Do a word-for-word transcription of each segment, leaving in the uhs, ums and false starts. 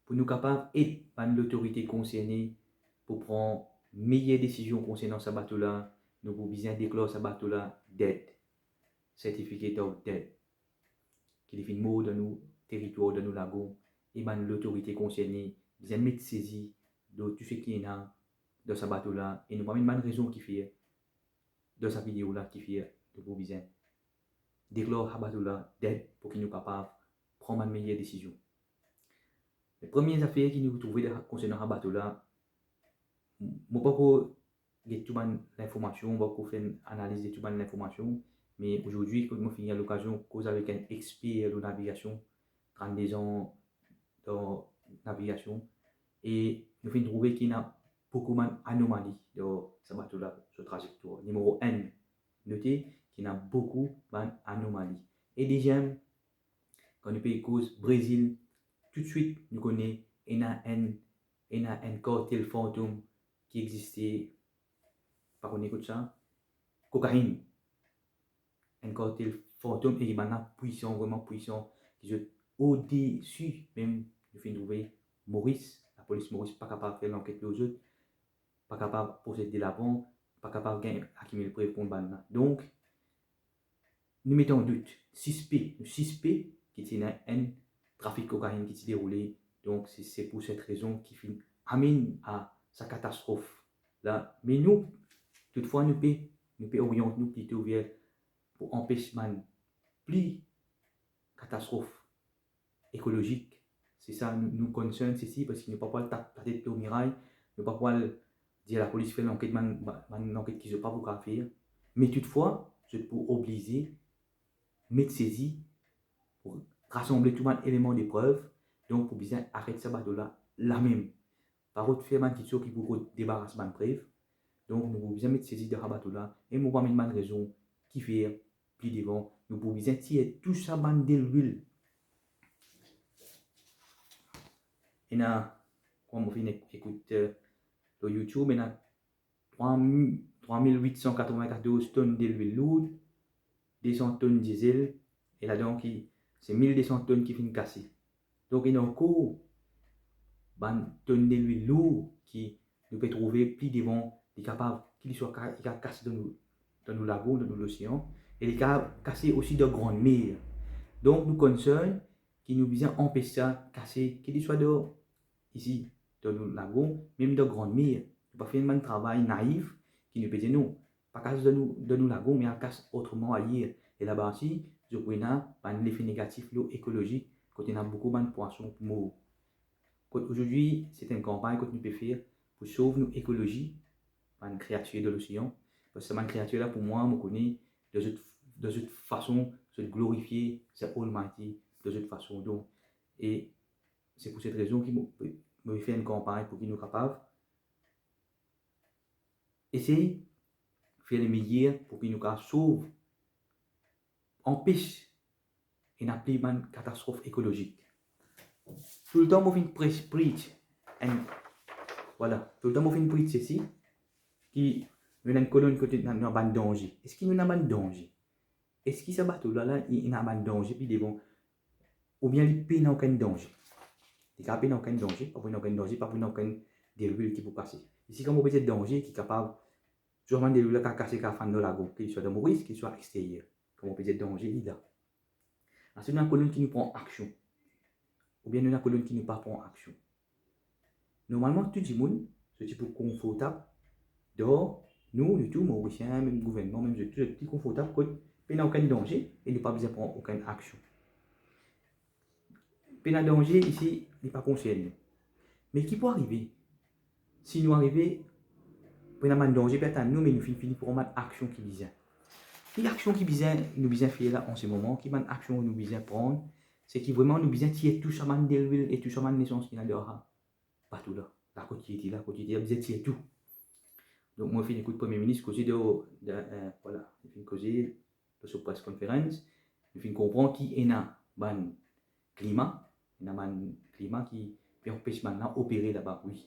Pou nou kapav ed bann lotorite konserne pou pran meyer desizion konsernan sa bato la, nou pou bizin deklar sa bato la dead, certificate of dead, ki li finn mor dan nou teritwar, dan nou lagon, e bann lotorite konserne bizin met sezi lor tou seki ena dan sa bato la, e nou pa mem bann rezon kifer dan sa video la kifer nou pou bizin deklar sa bato la dead pou ki nou kapav pran bann meyer desizion. Premie zafer ki nou trouve dan, konsernan sa bato la, mo pa ankor get tou bann linformasion, mo pa ankor fer enn analiz de tou bann linformasion, me azordi, kot mo finn gagn lokazion koz avek enn exper lor navigasion, trannde zan dan navigasion, e nou finn trouve ki ena boukou bann anomali dan sa bato la, so trazektwar. Nimero enn, note ki ena boukou bann anomali. E deziem, kan nou pe koz Brezil, toutswit nou kone ena enn, ena enn kartel fantom ki existe, pa kone kot sa, kokainn. Enn kartel fantom, e bann la pwisan, vreman pwisan, ki zot odesi mem, nou finn trouve, Moris, lapolis Moris pa kapav fer lanket lor zot, pa kapav pros delavan, pa kapav gagn akimil prev kont bann la. Donk, nou met an dout, sispe, nou sispe ki ti ena enn trafik kokainn ki ti deroule. Donk, se, se pou set rezon ki finn amenn a sa katastrof la. Me nou, toutfwa, nou pe, nou pe oriant nou plito ver pou anpes bann pli katastrof ekolozik. Se sa nou, nou concern, se si, parski nou pa pou al tap latet lor miray, nou pa pou al dir lapolis fer lanket, bann, bann lanket ki zot pa pou kapav fer. Me toutfwa, zot pou oblize met sezi pou rasanble tou bann eleman de prev, donk pou bizin aret sa bato la, lamem. Pa rod fer bann kiksoz ki pou rod debaras bann prev. Donk, nou pou bizin met sezi dan sa bato la, e mo pou amenn bann rezon kifer pli devan, nou pou bizin tir tou sa bann delwil. Ena, kouma mo finn ek-, ekout, eh, lor YouTube, ena trwa mi-, trwa mil wit san katrovin-katorz tonn delwil lour, de san tonn dizel, e ladan ki, se mil de san tonn ki finn kase. Donk, ena ankor bann tonn delwil lour ki nou pe trouve pli devan, li kapav, ki li swa ka-, li kapav kase dan nou, dan nou lagon, dan nou losean, e li kapav kase osi dan Grann Mer. Donk, nou concern ki nou bizin anpes sa kase, ki li swa dan, isi, dan nou lagon, mem dan Grann Mer. Nou pa fer enn bann travay naif, ki nou pe dir non, pa kas dan nou, dan nou lagon, me al kas otreman ayer. E laba osi, zot pou ena bann lefe negatif lor ekolozi, kot ena boukou bann pwason pou mor. Kot azordi, se enn kanpagn kot nou pe fer pou sov nou ekolozi, bann kreatir dan losean. Parski sa bann kreatir la, pou mwa, mo kone, dan zot, dan zot fason, zot glorifie sa Almighty dan zot fason. Donk, e se pou set rezon ki mo, mo fer enn kanpagn pou ki nou kapav esey fer lemeyer pou ki nou kapav sov, anpes ena pli bann katastrof ekolozik. Toultan mo finn pres-, preach, enn, vwala, toultan mo finn preach sesi, ki nou ena enn kolonn kot nou ena bann danze. Eski nou ena bann danze? Eski sa bato la, la, li ena bann danze pli devan? Oubien li pena okenn danze? Li kapav pena okenn danze, pa pou ena okenn danze, pa pou ena okenn delwil ki pou kase. Isi, kan mo pe dir danze, ki kapav, swa bann delwil la kapav kase, kapav fann dan lagon, ki li swa dan Moris, ki li swa eksteryer. Kan mo pe dir danze, li la. Aster nou ena kolonn ki nou pran aksion, oubien nou ena kolonn ki nou pa pran aksion. Normalman, tou dimoun, zot ti pou konfortab, dan nou, nou tou, Morisien, mem gouvernman, mem zot tou, zot ti konfortab kot pena okenn danze e nou pa bizin pran okenn aksion. Pena danze isi, li pa konsern nou. Me ki pou arive si nou arive, pena bann danze pe atann nou, me nou finn fini pran bann aksion ki bizin? Ki aksion ki bizin, nou bizin fer la an se moman? Ki bann aksion nou bizin pran? Se ki vreman nou bizin tir tou sa bann delwil e tou sa bann lesans ki ena dan sa bato la. La kot li ete la, kot li ete la, bizin tir tou. Donk, mo finn ekout Premie Minis koze de, de, eh, vwala, li finn koze dan so press conference, nou finn konpran ki ena bann klima, ena bann klima ki pe anpes bann la opere laba, wi.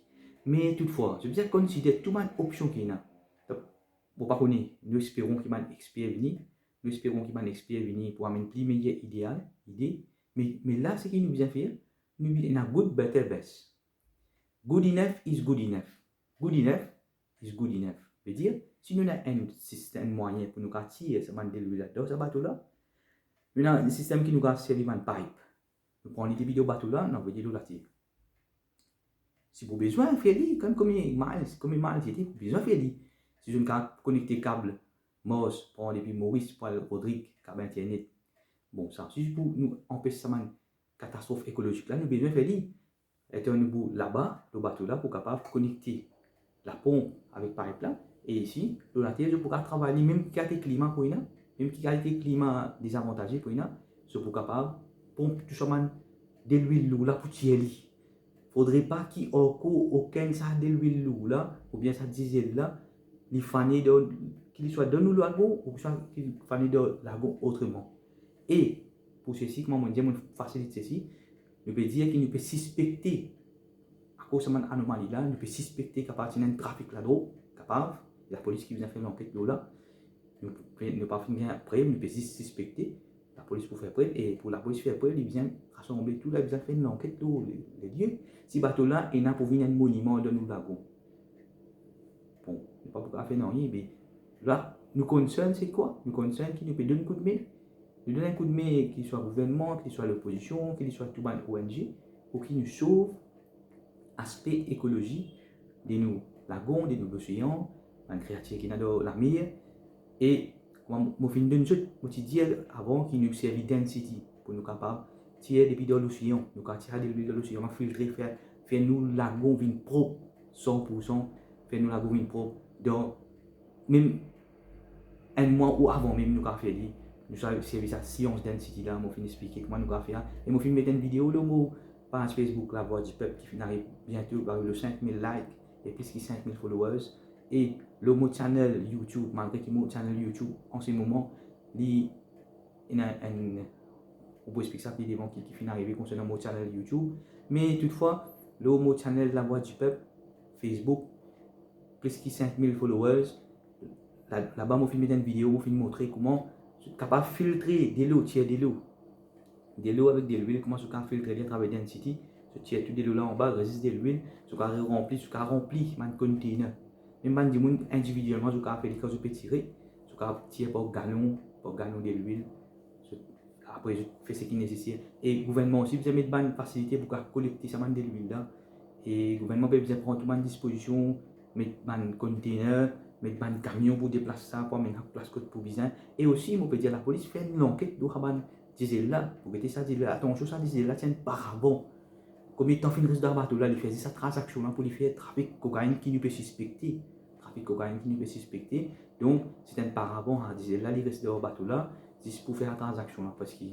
Me toutfwa, zot bizin konsider tou bann opsion ki ena. Donk, mo pa kone, nou esperon ki bann exper vini, nou esperon ki bann exper vini pou amenn pli meyer ideal, ide, me, me la, seki nou bizin fer, nou ena good, better, best. Good enough is good enough. Good enough is good enough. Vedir, si nou ena enn sistem, mwayin pou nou kapav tir sa bann delwil la dan sa bato la, nou ena enn sistem ki nou kapav servi bann payp. Nou pran li depi dan bato la, nou anvoy li lor later. Si pou bizin fer li, kan komie miles, komie miles li ete, pou bizin fer li. Si zot kapav konekte kab Mars, pran depi Moris pou al Rodrig, kab internet. Bon, sa, si pou nou anpes sa bann katastrof ekologik la, nou bizin fer li. Etan nou pou laba, lor bato la, pou kapav konekte laponp avek payp la, e isi, lor later, zot pou kapav travay li, mem ki kalite klima pou ena, mem ki kalite klima dezavantaze pou ena, zot pou kapav ponp tou sa bann delwil lour la pou tir li. Fodre pa ki ankor okenn sa delwil lour la, oubien sa dizel la, li fane dan, ki li swa dan nou lagon, oubien ki li fane dan lagon otreman. E pou sesi, kouma mo dir, mo fasilit sesi, nou pe dir ki nou pe sispekte, akoz sa bann anomali la, nou pe sispekte kapav ti ena enn trafik ladrog, kapav, lapolis ki bizin fer lanket lor la. Nou, nou pa finn gagn prev, nou pe zis sispekte. Lapolis pou fer prev, e pou lapolis fer prev, li bizin rasanble tou la, bizin fer enn lanket lor le, le lie. Si bato la ena pou vinn enn moniman dan nou lagon. Bon, nou pa pou kapav fer nanye, me la, nou concern se kwa? Nou concern ki nou pe donn koudme. Nou donn enn koudme, ki li swa gouvernman, ki li swa lopozision, ki li swa tou bann O N G, pou ki nou sov aspe ekolozi de nou lagon, de nou losean, bann kreatir ki ena dan lamer. E kouma mo finn donn zot, mo ti dir avan ki nou servi density pou nou kapav tir depi dan losean, nou kapav tir delwil dan losean, filtre, fer, fer nou lagon vinn prop san pou san, fer nou lagon vinn prop dan mem enn mwa ou avan mem nou kapav fer li. Nou sa servi sa sians density la, mo finn explike kouma nou kapav fer. E mo finn met enn video lor mo paz Facebook Lavwa Dipep ki finn ariv biento, ariv lor sink mil like e plis ki sink mil followers. E lor mo channel YouTube, malgre ki mo channel YouTube an se moman, li ena enn, ou pou explik sa pli devan ki, ki finn arive konsernan mo channel YouTube. Me toutfwa, lor mo channel Lavwa Dipep Facebook, plis ki sink mil followers. La, laba mo finn met enn video, mo finn montre kouma zot kapav filtre delo, tir delo. Delo avek delwil, kouma zot kapav filtre li atraver density, zot tir tou delo la anba, res zis delwil, zot kapav ranpli, zot kapav ranpli bann container. Mem bann dimoun individielman, zot kapav fer li kan zot pe tire, zot kapav tir par galon, par galon delwil. Zot, apre zot fer seki neseser. E gouvernman osi bizin met bann fasilite pou kapav kolekte sa bann delwil la. E gouvernman pe bizin pran tou bann dispozision, met bann container, met bann kamion pou deplas sa, pou amenn sa plas kot pou bizin. E osi, mo pe dir lapolis fer enn lanket lor sa bann dizel la, pou gete sa dizel la. Atansion, sa dizel la ti enn paravan. Komie tan finn res dan bato la, li fer zis sa tranzaksion la pou li fer trafik kokainn ki nou pe sispekte. Trafik kokainn ki nou pe sispekte. Donk, se enn paravan, sa dizel la, li res dan bato la, zis pou fer sa tranzaksion la, parski,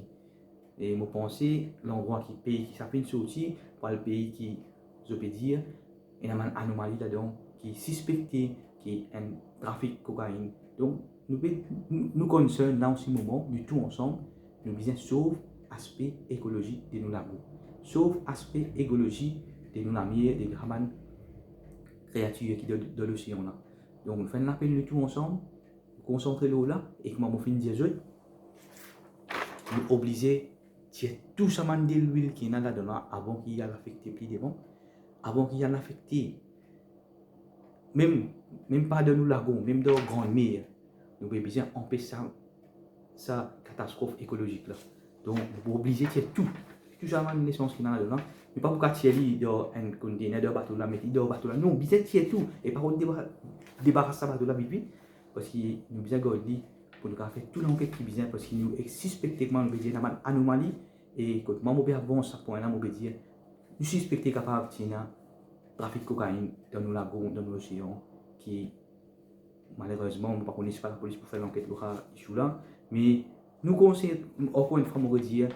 e mo panse, landrwa ki pei ki sa finn sorti, pou al pei ki, zot pe dir, ena bann anomali ladan, ki sispekte ki enn trafik kokainn. Donk, nou pe, nou, nou concern la an se moman, nou tou ansam, nou bizin sov aspe ekolozik de nou lagon. Sov aspe ekolozik de nou lamer, de sa bann kreatir ki dan, dan losean la. Donk, nou fer enn lapel nou tou ansam, nou konsantre lor la, e kouma mo finn dir zot, nou oblize tir tou sa bann delwil ki ena ladan la avan ki al afekte pli devan, avan ki al afekte mem, mem pa dan nou lagon, mem dan Grann Mer, nou pe bizin anpes sa, sa katastrof ekolozik la. Donk, nou pou oblize tir tou, tou sa bann lesans ki ena ladan la. Nou pa pou kapav tir li dan enn container, dan bato la, met li dan bato la. Non, bizin tir tou, e pa rod deba-, debaras sa bato la vit vit, parski nou bizin gard li pou nou kapav fer tou lanket ki bizin, parski nou sispekte, kouma nou pe dir, ena bann anomali, e kot mwa mo pe avans sa pwin la, mo pe dir, nou sispekte kapav ti ena trafik kokainn dan nou lagon, dan nou losean, ki malerezman, mo pa kone si pa lapolis pou fer lanket lor sa issue la, me nou konsey, ankor enn fwa mo redir,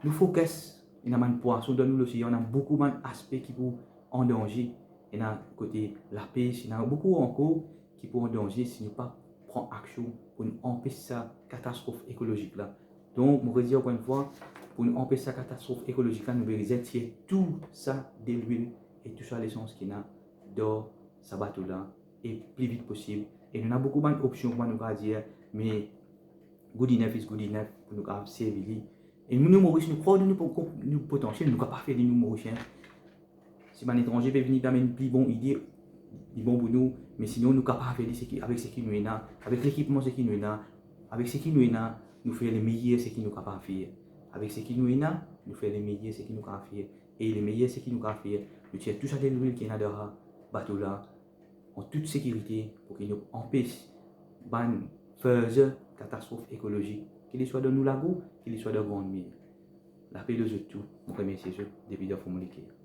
nou focus, ena bann pwason dan nou losean, ena boukou bann aspe ki pou an danze, ena kote lapes, ena boukou ankor ki pou an danze si nou pa pran aksion pou nou anpes sa katastrof ekolozik la. Donk, mo redir ankor enn fwa, pou nou anpes sa katastrof ekolozik la, nou bizin tir tou sa delwil e tou sa lesans ki ena dan sa bato la, e pli vit posib. E nou ena boukou bann opsion, kouma nou kapav dir, me good enough is good enough pou nou kapav servi li E nou, nou Moris, nou krwar dan nou po-, nou potansiel, nou kapav fer li nou Morisien. Si bann etranze pe vini, pe amenn pli bon ide, li bon pou nou, me sinon nou kapav fer li seki, avek seki nou ena, avek lekipman seki nou ena, avek seki nou ena, nou fer lemeyer seki nou kapav fer. Avek seki nou ena, nou fer lemeyer seki nou kapav fer. E lemeyer seki nou kapav fer, nou tir tou sa delwil ki ena dan bato la, an tout sekirite, pou ki nou anpes bann further katastrof ekolozik, ki li swa dan nou lago, ki li swa dan Grandmer. Lape lor zot tou, mo remersie zot depi dan fon mo leker.